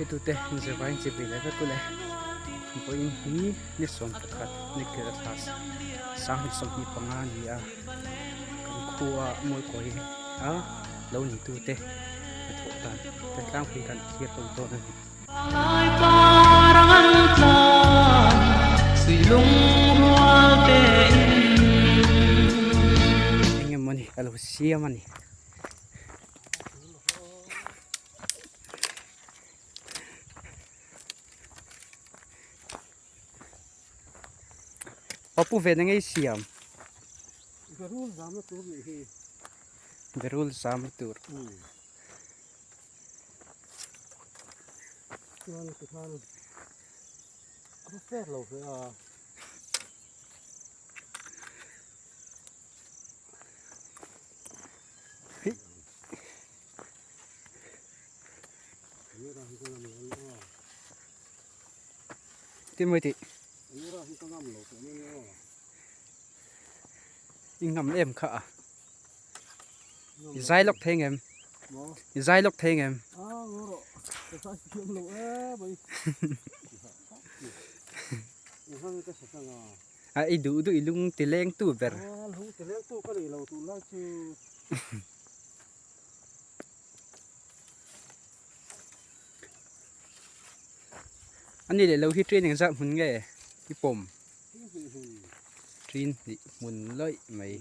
Thlitute zirvaiin chi ve leh vek ule. Vawiin hi ni 11 ni kir a thla 2025 a ni a, kan khua Mawlkawi a lo nitute hnathawh dan te tlangpui kan thlir ho dawn a ni. Engemaw ni a lo siam a ni. Papu ve na ngei siam. Berul zamna tur nih hi. Berul zamna tur. Chuan tikhan a va fair lo ve a. Ti mai tih. I ngam em kha a. I zai lawk thei ngem. I zai lawk thei ngem. A i duh duh i lung ti leng tu ber. Lung ti leng tu ka nih lo tunlai chu. Ani leh lo hi train engzat hmun nge i pawm? Train hnih hmun lawih mai.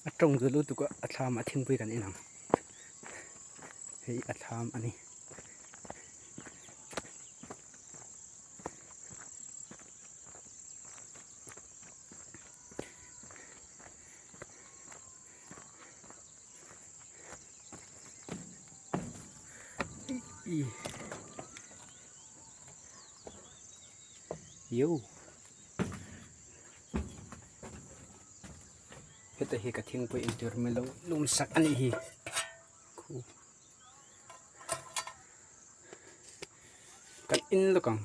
A tawng duh lutuk a a thlam a thingpui kan en ang hei a thlam a ni. Yo heta hi ka thingpui intur mai lo lum sak a nih hi khu kan in lawk ang.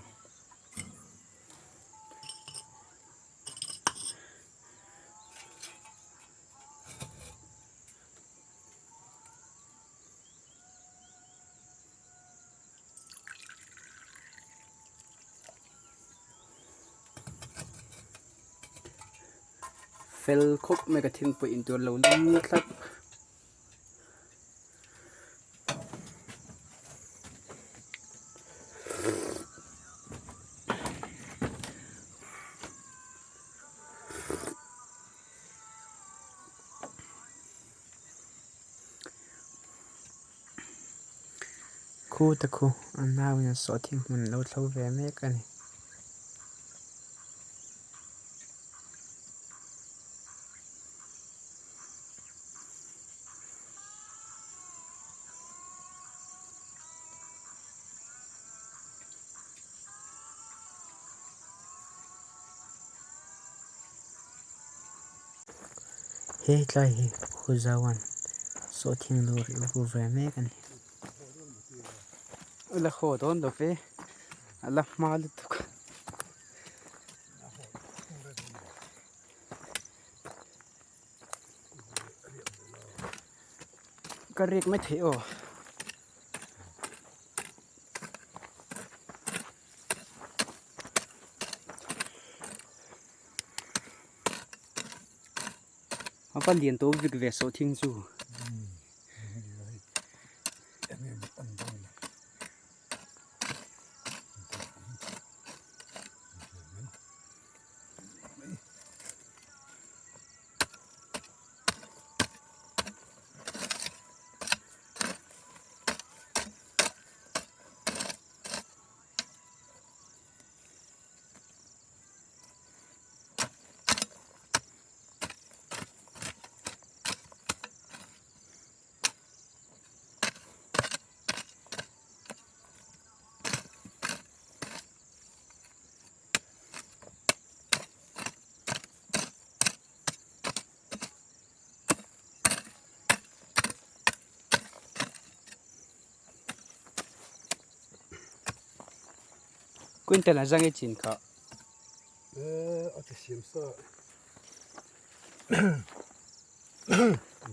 Fel khawp mai ka thingpui in tur lo lum tlat. Khu te khu an nauin an sawhthing hmun lo thlo ve mek a ni. He tlai hi Khuzawan sawhthing lur i ur ve mek a ni. A la haw dawn lo ve, a la hma lutuk. Ka rek mai thei aw. A va lian tawh vek ve sawhthing chu. Quintal a zang i chin kha. A ti siam sa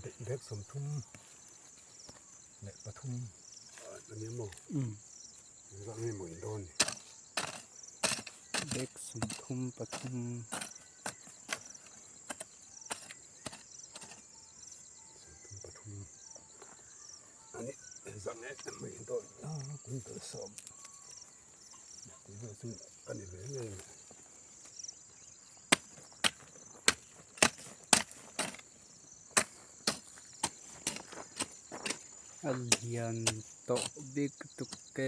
bag 30 leh pathum a ni maw? Engzah nge maw in dawn ni? Bag 33. 33 a ni engzah nge maw in dawn quintal 10 tih vel chu a ni ve ngei mai. A lian tawh bik tuk e.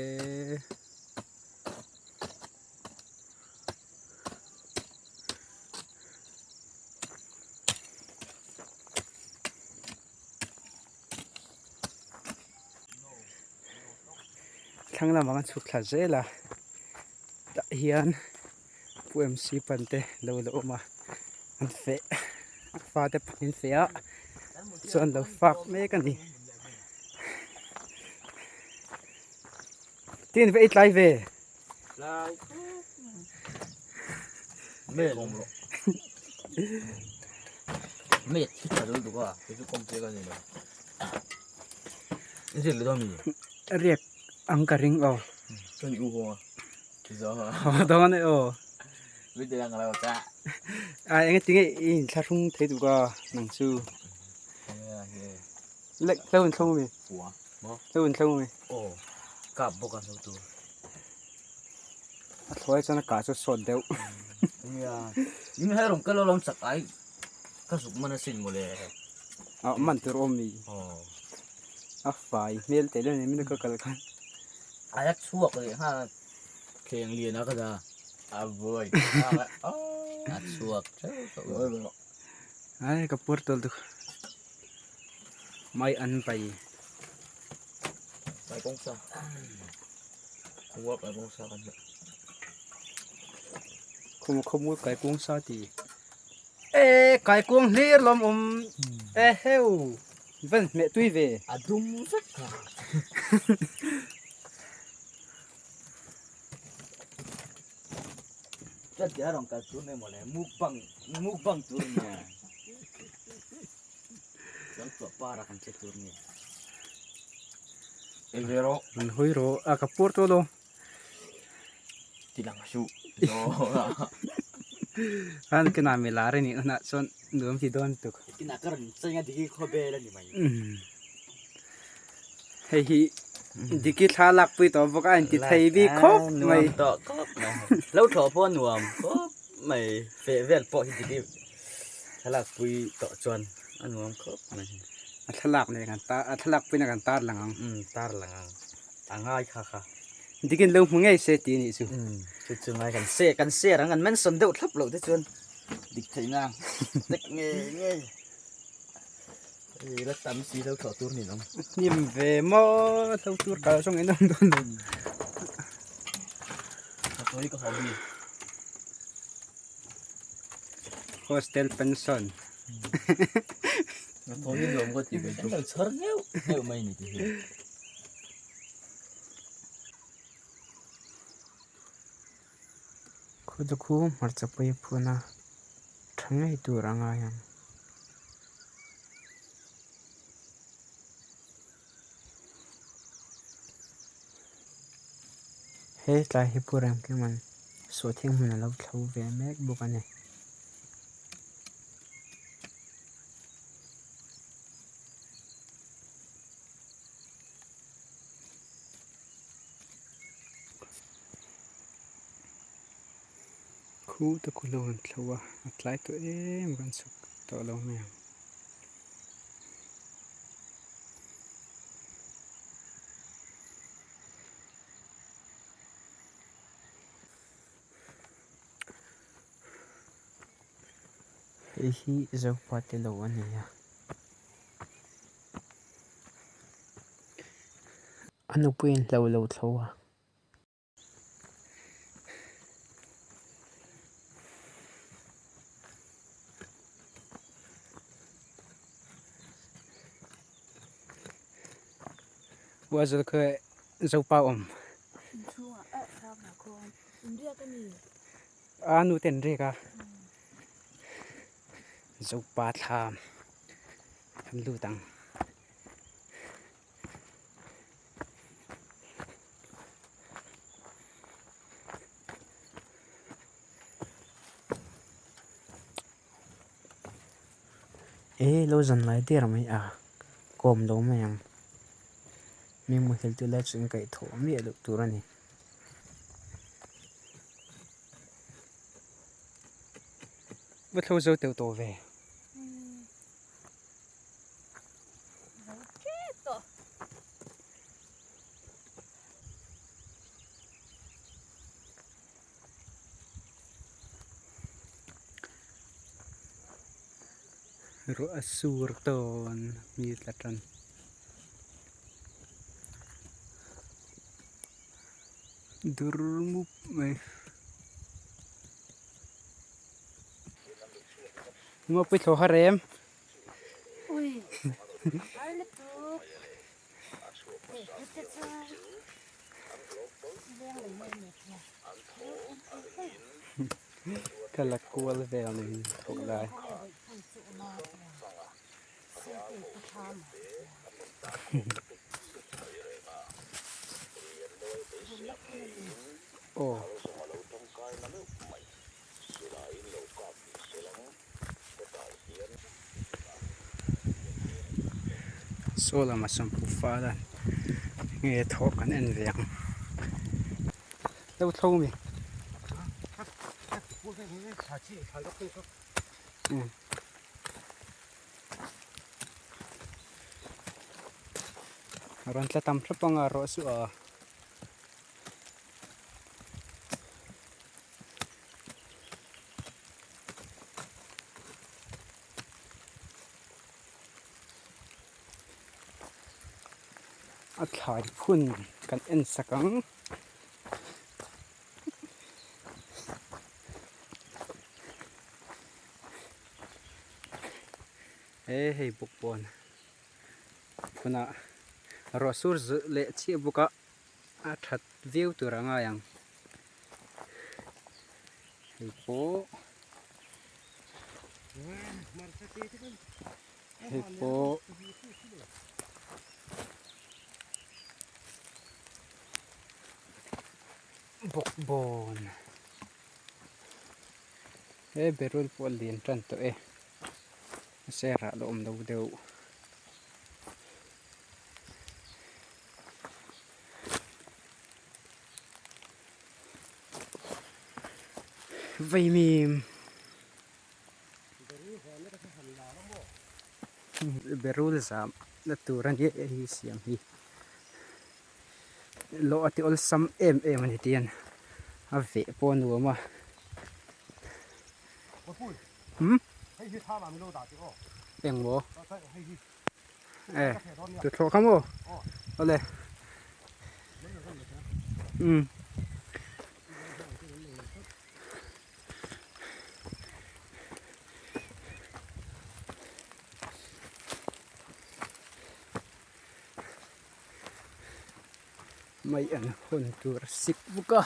Thlang lamah kan chhuk thla zel a tah hian Pu MC pan te lo la awm a an feh a fate pahnih an feh a chuan lo fak mek a ni tin ve i tlai ve riak ang ka ring aw. Dawn e aw. A enge tinge i inthlahrung thei duh ka nang chu. Lek hlo in thlong ami? Hlo in thlong ami? Aw kap bawk a hlo tur. A thlawh ai chuan a kah chu sawt deuh. Nia min hai rawn kal alawm chak ai ka zuk man asin mawle. A man tur awm mi. Aw. A fai hmel teh leh min ka kal khan. A la chhuak leh nghal a thleng lian a ka da a buai a chhuak theuh tawh. Ai ka pur tawlh tuk mai an pai. Mai kawng sa khawmual kai kawng sa kan hmuh. Khawmual kai kawng sa ti. E kai kawng hlir lawm awm e heu. Van hmeh tui ve. A dum vek kha. Chuan ti a rawn kal tur mai mawle mukbang mukbang tur nge chuan tuah par a kan che tur nge. Ei ve rawh. Rawn hawi rawh a ka puar tawh lo. Ti lang a suh. An kena mi lar anih hunah chuan nuam ti dawn tuk. Kinah ka rawn cheng a diki khawvel a ni mai. Hei hi diki thla lakpui tawh bawk a inti thei bik khawp mai. Nuam tawh khawp mai. Lo thlawh pawh a nuam khawp mai. Feh vel pawh hi diki thla lakpui tawh chuan a nuam khawp mai. A thlalak nen kan tar a thlalak puiin kan tar lang ang. Tar lang ang. A ngai kha kha. Dikin lo hmu ngei se tih a nih chu. Chu chu ngai kan se kan share ang kan mention deuh thlap loh te chuan dik theih na tek ngei ngei. Ei la tam si lo thlawh tur nin awm. Hnim ve maw hlo tur kal zawng in awm dawn lo. Ka sawi ka hobby. Hostel pension. Ka thawi nuam ka ti ve chu. Kan lo chhar neuh neuh mai ni ti hi. Khudu khu hmarcha pui a phun a, tha ngei tur a ngai ang. He tlai hi Pu Remkima'n Sawhthing hmun a lo thlo ve mek bawk a ni. Khu te khu lo an thlo a, a tlai tawh em kan chhuk tawh lo mai ang. Hei hi Zopa te lo a ni a. A nupuiin hlo lo thlo a. Uazul kha Zopa awm. A nu ten rek a Zopa thlam kan lut ang. E lo zan lai der mai a kawm lo mai ang mi muhil te lai chu in kaih thawh miah loh tur a ni. Va thlo zo teuh tawh ve. Ruah a sur tawn mi tla tan. Dur mup mai. Ngawpui thlawh har em? Ka la kual vel niin thawk lai. Aw. Saw lamah sawn fal a nge thawh kan en ve ang lo thlo mi. Rawn tla tam hrep anga rawh suh a. A thlai phun kan en sak ang. He hei bawk pawn phunah ruah sur zulh leh chiah bawk a a that viau tur a ngai ang hei pawh hei pawh bawkbawn he berul pawh a lian tan tawh e. Mahse rah la awm lo deuh. Vaimim berul zam na tur a nia hei siam hi lawh a ti awlsam em em a ni tihian a veh pawh a nuam a. Hmm? Eng maw? E, tu thlawh kha maw? Awle. Hmm. Mai an hawn tur a sik bawk a.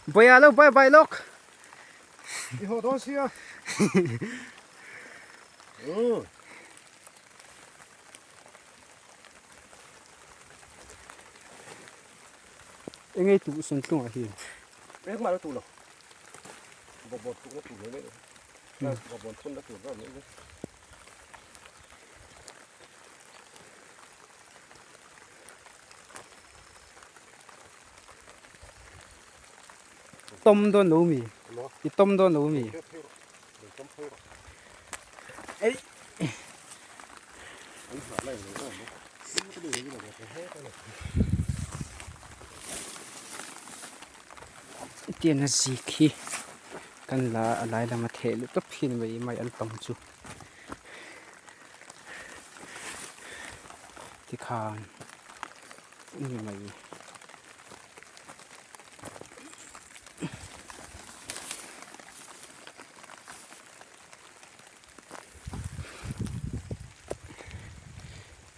Bawia lo bye bye lawk. I haw dawn sia. Engei tuh sun tlungah hi. Engmah la tuh lo. Bawbawt tuh na tuh mai mai. Bawbawt phun na tuh mai mai. Tom dawn lo mi i tom dawn lo mi ei tian a zik hi. Kan la a lai lama theh luh tawp hi ni mai an tam chu tikhan a ni mai.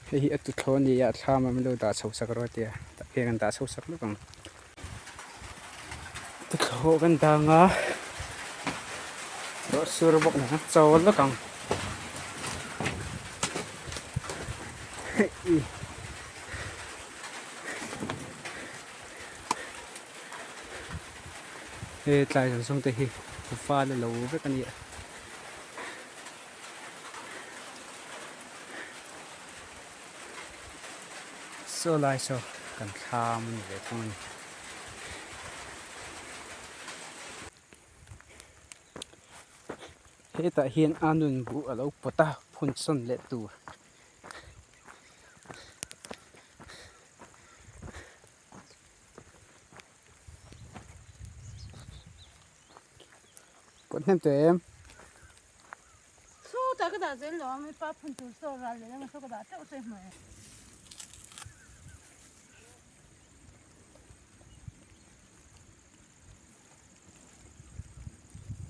Hei hi a tuthlawh a ni a thlam ah min lo dah chho sak rawh a ti a tah hian kan dah chho sak lawk ang tuthlawh kan dang a ruah sur bawk nen a chawl lawk ang hei he tlai zawng zawng te hi val a lo vek a ni a. Saw lai saw kan thlam a ni ve thung a ni. Hetah hian a nun buh a lo pawt a phun sawn leh tur. Pawt hnem tawh em? Saw ta ka dah zel lo a mi pa phun tur saw ral leh lam a saw ka dah teuh sawi hmai.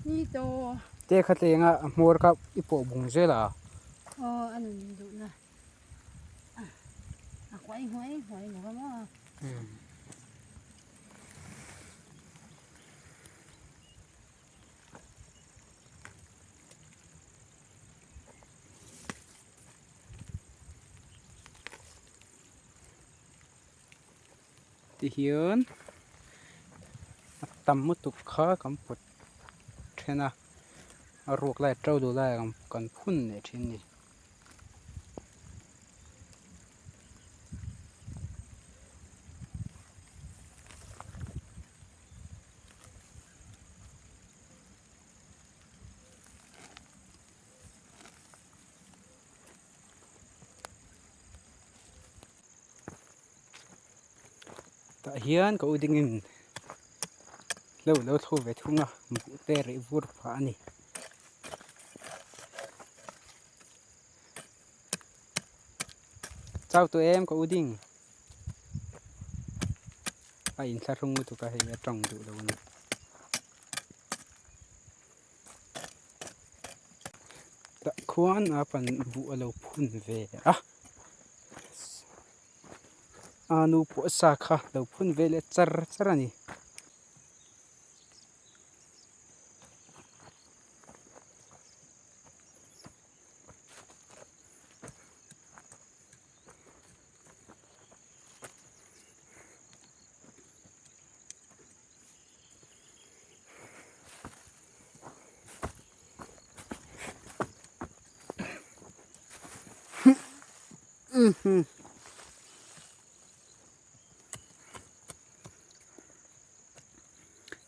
Ni to. Te kha tlenga a hmawr kha i pawh bung zel a. Aw a nun duhna. A kuai huai huai lo a maw. Tihian a tam lutuk kha kan pawt then a a ruak lai a to duh lai ah kan phun leh thin a ni. Tah hian ka u dingin hlo lo thlo ve thung a buh te rih vur phah a ni. Chau tawh em ka u ding. A inthlahrung lutuk a hei a tawng duh lo a ni. Tah khuan a pan buh a lo phun ve a a nu pawh sa kha lo phun ve leh char char a ni.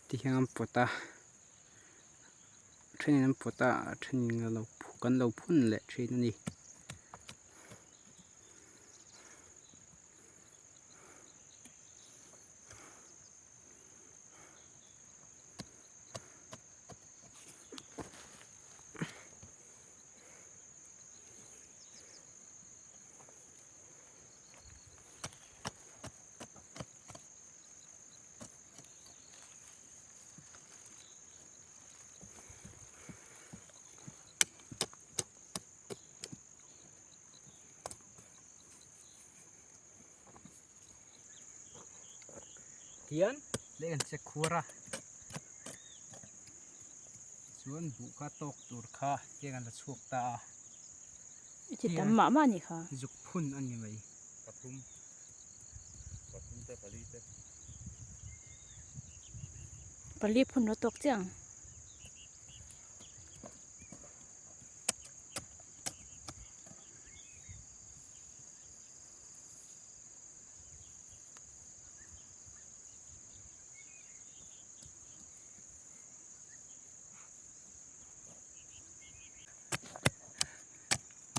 Tihian an pawt a thenin an pawt a a thenin an lo kan lo phun leh thin a ni. Hian lei an che khuar a chuan buh kha tawk tur kha heng an la chhuak ta a. I ti tam mah mah a nih kha. Zuk phun a ni mai. Pathum pathum te pali te. Pali phun rawh tawk chiang.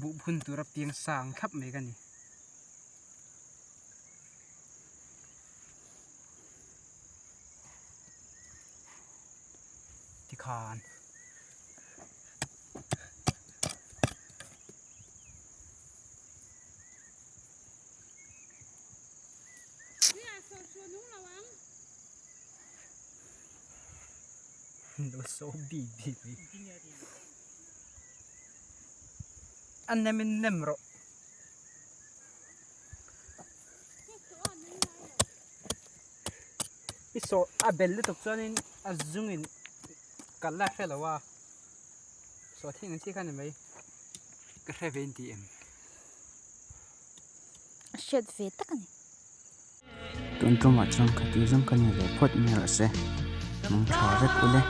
Buh phun tura piang sang thlap mai ka ni. Tikhan. Tikhan. Lo so bi bi mai. A nem in nem rawh. I sawh a bel lutuk chuanin a zungin kal lai hre lo a sawh thing ang chi kha ni mai ka hre ve in ti em. A hriat ve tak a ni. Tun tumah chuan ka tih zawng ka ni ve phawt mai rawh se mung tha vek ule.